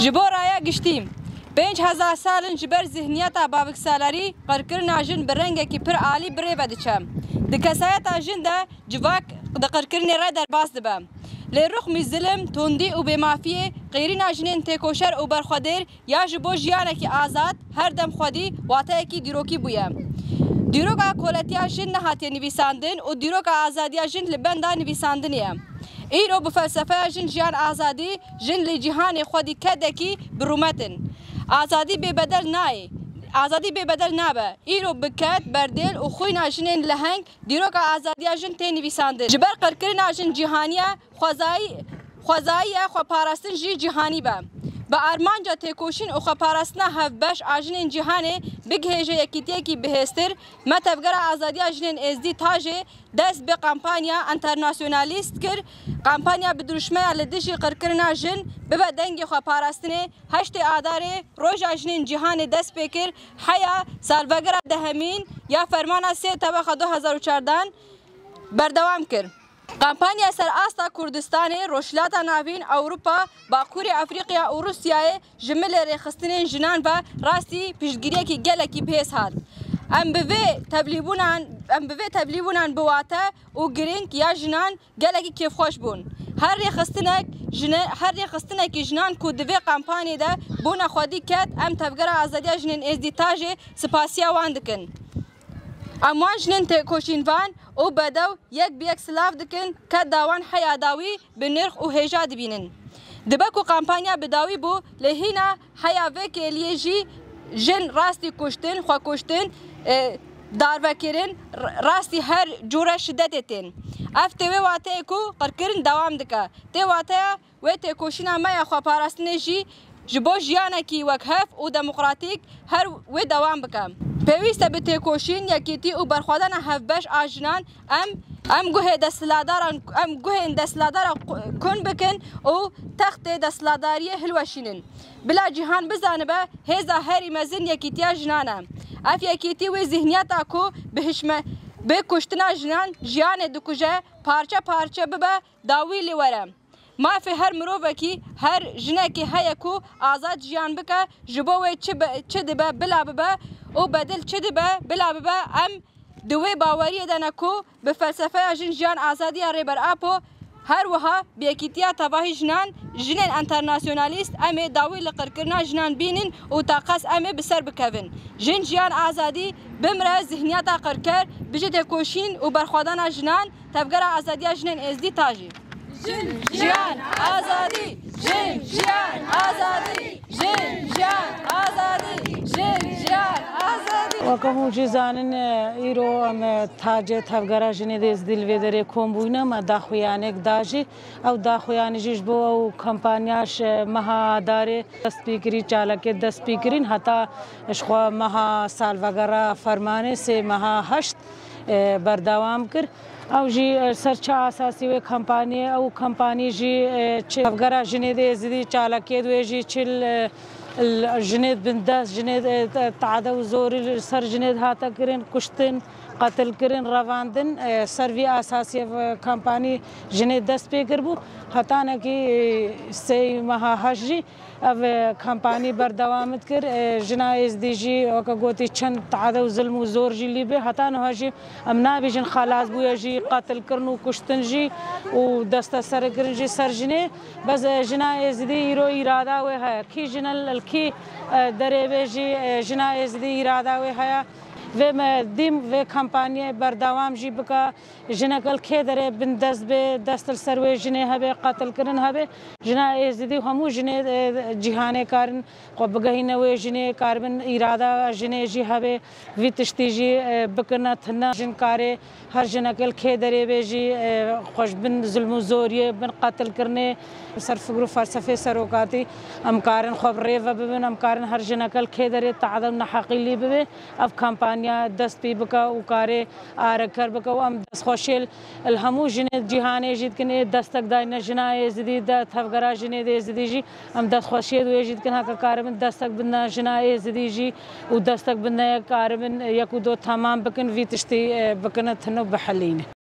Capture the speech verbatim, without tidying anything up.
Ji bo raya giştî, pênc hezar sal in ji ber zihniyeta baviksalerî qirkirina jin bi rengekî pir alî bi rê ve diçe. Di kesayeta jin de civak di qirkirinê re derbas dibe. Lê rixmî zilim, tundî û bêmafiyê qêrîna jinên têkoşer û berxwedêr ya ji bo jiyanekî azad her dem xwedî wateyekî dîrokî bûye. Dîroka koletiya jin nehatiye nivîsandin û dîroka azadiya jin li benda nivîsandinê ye. Îro bi felsefeya jin jiyan azadî, jin li cîhanê xwedî kedekî bi rûmet in. Azadî bêbedel nayê. Azadî bêbedel nabe. Îro bi ked, berdêl û xwîna jinên leheng dîroka azadiya jin tê nivîsandin. Ji ber qirkirina jin cîhaniye xwezayî, xwezayî ye xweparastin jî cîhanî be. Bi armanca têkoşîn û xweparastina hevbeş a jinên cîhanê bigihêje yekîtiyekî bihêztir, me Tevgera Azadiya Jinên Êzdî, tajê, dest bi kampanya enternasyonalîst kir. Kampanya bi dirûşmeya li dijî qirkirina jin bibe dengê xweparastinê. Heştê Adarê, Roja Jinên Cîhanê dest pê kir, heya salvegera dehemîn ya fermana sê tebexa du hezar û çardan berdewam kir. Kampanya ser asta Kurdistanê, Rojhilata Navîn, Ewropa, Bakurê Efrîqya û Rûsyayê ji milê rêxistinên jinan ve rastî piştgiriyekî gelekî bihêz hat. Em bi vê tevlîbûnan, em bi vê tevlîbûnan bi wate û girîng ya jinan gelekî kêfxweş bûn. Her rêxistinek jine-, her rêxistinekî jinan ku di vê kampanyê de bona xwedî ket, em Tevgera Azadiya Jinên Êzdî, tajê, spasiya wan dikin. Em wan jinên têkoşînvan û bedew yek bi yek silav dikin, keda wan heya dawî bi nirx û hêja dibînin. Dibe ku kampanya bi dawî bû, lê hîna heya vê kêliyê jî jin rastî kuştin, xwekuştin, e, darvekirin, r-, rastî her cûre şidetê tên. Ev tê wê wateyê ku qirkirin dewam dike. Tê wateya wê têkoşîna me ya xweparastinê jî ji bo jiyanekî wekhev û demokratîk her wê dewam bike. Pêwîst e bi têkoşîn, yekîtî û berxwedana hevbeş a jinan em, em guhê desthilatdaran, em guhên desthilatdara ku-, kun bikin û textê desthilatdariyê hilweşînin. Bila cîhan bizanibe, hêza herî mezin yekîtiya jinan e. Ev yekîtî wê zihniyeta ku bi hişme-, bi kuştina jinan jiyanê dikuje, parçe parçe bibe, dawî li were. Mafê her mirovekî, her jinekê heye ku azad jiyan bike, ji bo wê çi be, çi dibe bila bibe û bedil çi dibe bila bibe, em di wê baweriyê de ne ku bi felsefeya jin jiyan azadiya Rêber Apo, her wiha bi yekîtiya tevahî jinan, jinên enternasyonalîst, em ê dawî li qirkirina jinan bînin û taqez em ê bi ser bikevin. Jin, jiyan, azadî, bimre zihniyeta qirker, bijî têkoşîn û berxwedana jinan, Tevgera Azadiya Jinên Êzdî, tajî. Jin, jiyan, azadî! Jin, jiyan, azadî! Jin, jiyan, azadî! Jin, jiyan, azadî! Weke hûn jî zanin, îro em tacê Tevgera Jinê Êzdî li vê derê kom bûyne, me daxuyanek da jî. Ew daxuyanî jî ji bo ew kampanya ji meha Adarê dest pê kirî, çalakê dest pê kirîn, heta ji xwe meha salvegera fermanê sê meha heşt, e, berdewam kir. Ew jî, e, ser çi esasî wê kampaniyê, ew kampanî jî, e, çi Tevgera Jinê Êzidî, çalakiyê wê jî çi li, li jinê bindest, jinê, e, te-, tade û zorî li ser jinê hate kirin, kuştin, qetilkirin, revandin, e, ser vî esasî ev kampanî jinê dest pê kiribû. Hetanekî, e, sê meha heşt jî ev, e, kampanî berdewam dikir. E, jina Êzdî jî, weke gotî, çend tade û zilm û zor jî lî bê. Heta niha jî em nabêjin xelas bûye jî, qetilkirin û kuştin jî û desteserkirin jî ser jinê. Bes, e, jina Êzidî îro îrada wê heye. Kî jine li kî, e, derê bê jî, e, jina Êzidî îrada wê heye. Vê me dîm vê kampaniyê berdewam jî bike. Jineke li kê derê bindest bê, dest li ser wê jinê hebe, qetilkirin hebe. Jina Êzidî û hemû jinê, e, cîhanê karin xwe bigehîne wê jinê, karibin îrada jinê jî hebe. Vî tiştî jî, e, bikirine tune. Jin karê her jineke li kê derê bê jî, e, xwe ji bin zilm û zoriyê, bin qetilkirinê, ser fikr û felsefê serokatî em karin xwe bi rê ve bibin, em karin her jineke li kê derê tade û neheqî lî bibe. Ev kampanya dest pê bike û karê areker bike û em destxweşiyê li hemû jinê cîhanê jî dikin, ê destek dayne jina Êzidî de, Tevgera Jinê Êzidî jî em destxweşiyê wê jî dikin, heke karibin destek bidine jina Êzidî jî û destek bidine, karibin yek û do temam bikin, vî tiştî, e, bikine tune û bihelîne.